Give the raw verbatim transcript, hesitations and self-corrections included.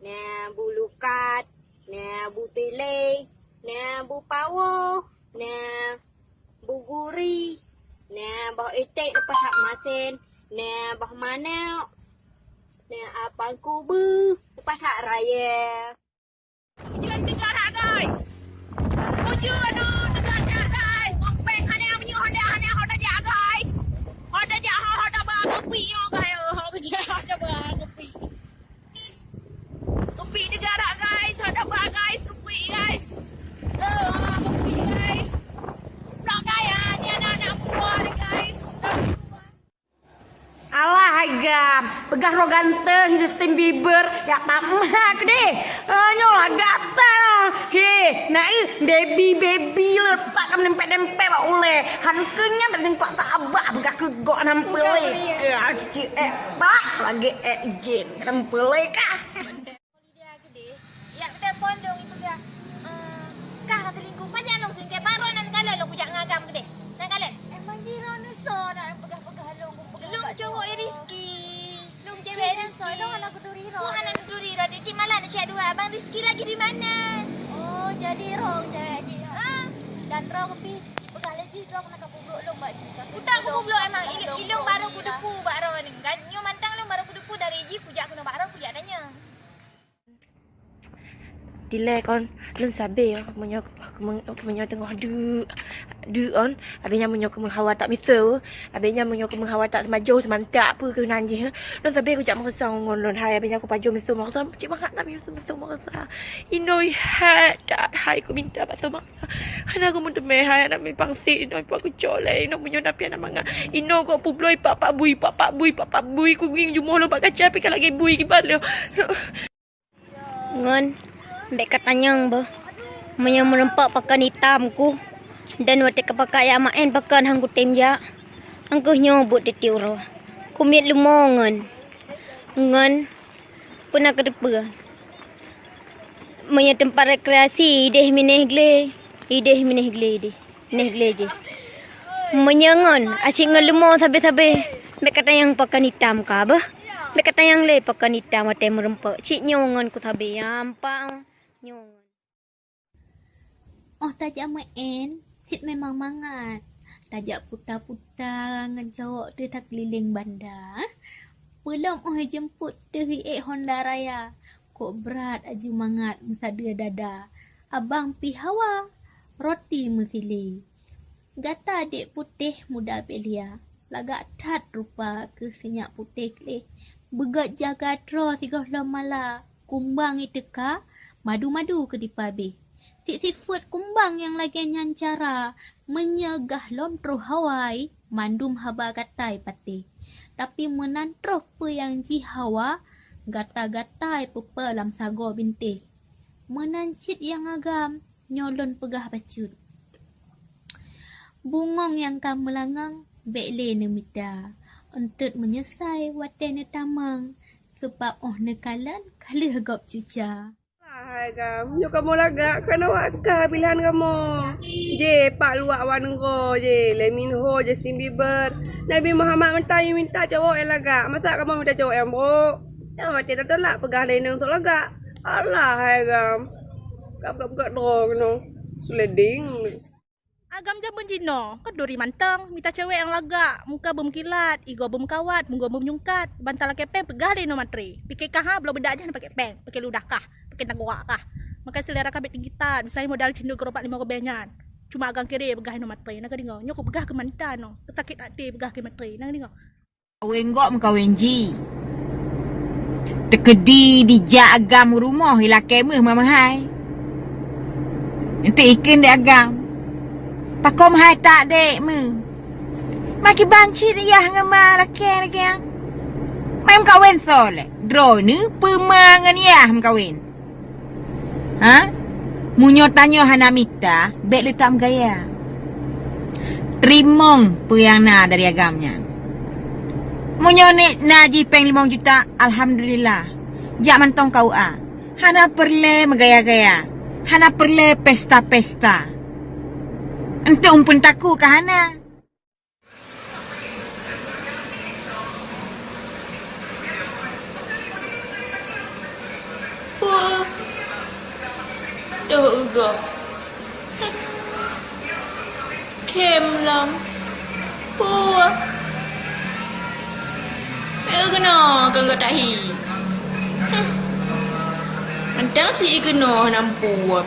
na bulukat, na butilé, na bupawoh, na buguri, na boh iték leupah that masén, na boh manok, na apang kubeue leupah that raya. Ujeuen teuga that, guys. Ujeuen, oh, teuga that, guys. Kompeng hana meunyoe honda, hana honda jak, guys. Honda jak, ho, honda ba kupi nyoe, guys. Ho, honda ba kupi. Kupi teuga that, guys. Honda ba, guys. Kupi, guys. Eh, kupi, guys. Blok kaya ni anak-anak muda, guys. Alah agam, peugah droe ganteng Justin Bieber, jak pamak deh. Eh, nyoe lah gata. He, na, eh, baby, baby letak kam dempet-dempet bak ulèe. Han keu nyan dak jengklak tabah peugah keu gok nam peuleueh. Ke, ah, cici, eh, bak lagèe, eh, jin nam peuleueh kah. Dia keudeh, jak telepon dong ipeugah, eh, kah ka selingkuh, pajan lôn selingkuh, baru nan kalon lôn kujak ngon agam keudeh. Nan kalon. Emang jih droeneuh soe nak peugah-peugah lôn, peugah. Lôn cowok Rizky. Lôn cewek Rizky. Soe dong hana kuturi droe. Ku hana kuturi droe, tiep malam na siap dua. Abang Rizky lagi di mana? Oh, jadi rong cewek jih. Ah. Dan droe pih ipeugah lé jih droe keuneuk ka peubrok lôn bak jih. Utak ku peubrok emang, ilôn baru kudepu bak droe ni. Dan nyoe mantong lôn baru kudepu dari jih kujak keunoe bak droe kujak tanyong. Dilèe kon, lôn sabé, oh, meunyoe, meunyoe teungoh deuk, deuk on, abéh nyan meunyoe keumeung hawa tak miseue, abéh nyan meunyoe keumeung hawa tak seumajoh, seumantak peue keunan jih, lôn sabé kujak meureusa ngon lôn hai, abéh nyan kupajoh miseue meureusa, cit mangat tak miseue, miseue meureusa. Inoe hai, that hai kuminta bak soe meureusa. Hana kumeuteumé hai, hana mipang sit, inoe pah kucok lé, inoe meunyoe na pih hana mangat. Inoe kok peubloe pat-pat bui, pat-pat bui, pat-pat bui, kugieng jumoh lôn bak kaca pih ka lagèe bui kiban lôn. Ngon, bèk katanyong beuh. Meunyoe meureumpok pakon itam ku, dan watèe ka pakat jak maén pakon han kutem jak, angkeuh nyoe buet tiep-tiep uroe. Kumiet leumo ngon. Ngon, peue na kuteupeue. Meunyoe teumpat rekreasi, ideh mineh glé, ideh mineh glé ideh. Neh glé jih. Meunyoe ngon, asyik ngon leumo sabé-sabé. Bèk katanyong pakon itam ka beuh. Bèk katanyong lé pakon itam watèe meureumpok. Cit nyoe ngon kusabé, ya, ampa nyoe ngon. Óh tajak meu'én, cit memang mangat. Tajak puta-puta ngon cowok teuh takeulileng banda. Peulom óh jeumput teuh ék honda raya. Kok brat aju mangat meusadeue dada. Abang pih hawa, roti meusilé. Gata adék putéh muda belia, lagak that rupa keuh sinyak putéh gleh. Beugöt jaga droe sigohlom mala, kumbang iteuka, madu-madu keu dipabéh. Cit sifeuet kumbang nyang lagèe nyan cara, meunyoe gahlom troh hawa, mandum haba gata ipatéh. Tapi meunan troh peue nyang jih hawa, gata-gata ipeupe lam sagoe bintéh. Meunan cit nyang agam, nyoe lôn peugah bacut. Bungöng nyang ka meulangöng, bèk lé neumita. Eunteuk meunyeusai watèe neutamöng, seubab óh neukalon ka lheueh gob cuca. Hai agam, nyoe kamoe lagak, keunoe wak kah pilahan kamoe. Jé, pat luwak wan nanggroe jé, Lee Min Ho, Justin Bieber, Nabi Muhammad, meuntang minta cowok nyang lagak. Masa kamoe minta cowok nyang brok? Nyang watèe tatulak peugah lé inong sok lagak. Alah hai agam. Gab-gab-gab droe keunoe. Sliding. Agam jameun jinoe, keuduri mantong, mita cewek nyang lagak, muka beumeukilat, igoe beumeukawan, mugoe beumeunyungkat, ban talakèe péng peugah lé inoe matre. Pike kaha bloe beudak jih hana pakèk péng, pakèk ludah kah, pakèk nanggroe kah. Makai seulera kah bèk tinggi that, miseue modal cindue geuropak limong ribèe nyan. Cuma agam kiri peugah inoe matre, na kadeungö. Nyoe kupeugah keu mantong nyoe, sakét até peugah keu matre, na kadeungö. Kawén gob meukawen jih. Teukeudi dijak agam u rumoh ilakèe méuh mameuhai. Eunteuk ikheun di agam. Pakon hai tak dek méuh. Makiban cit yah ngon ma lakèe lagèe nyan. Mai meukawen soe lé? Droeneuh peue ma ngon yah meukawen? Ha? Meunyoe tanyoe hana mita, bèk lé tameugaya. Teurimong peue nyang na dari agam nyan. Meunyoe nek na jih péng limong juta, alhamdulillah. Jak mantong K U A. Hana peureulèe meugaya-gaya. Hana peureulèe pesta-pesta. Eunteuk umpeun takue ka hana. Doh ugoe. Khém lom. Puah. Meu keunoe keu gata hi. Mantang si i keunoe nam puah.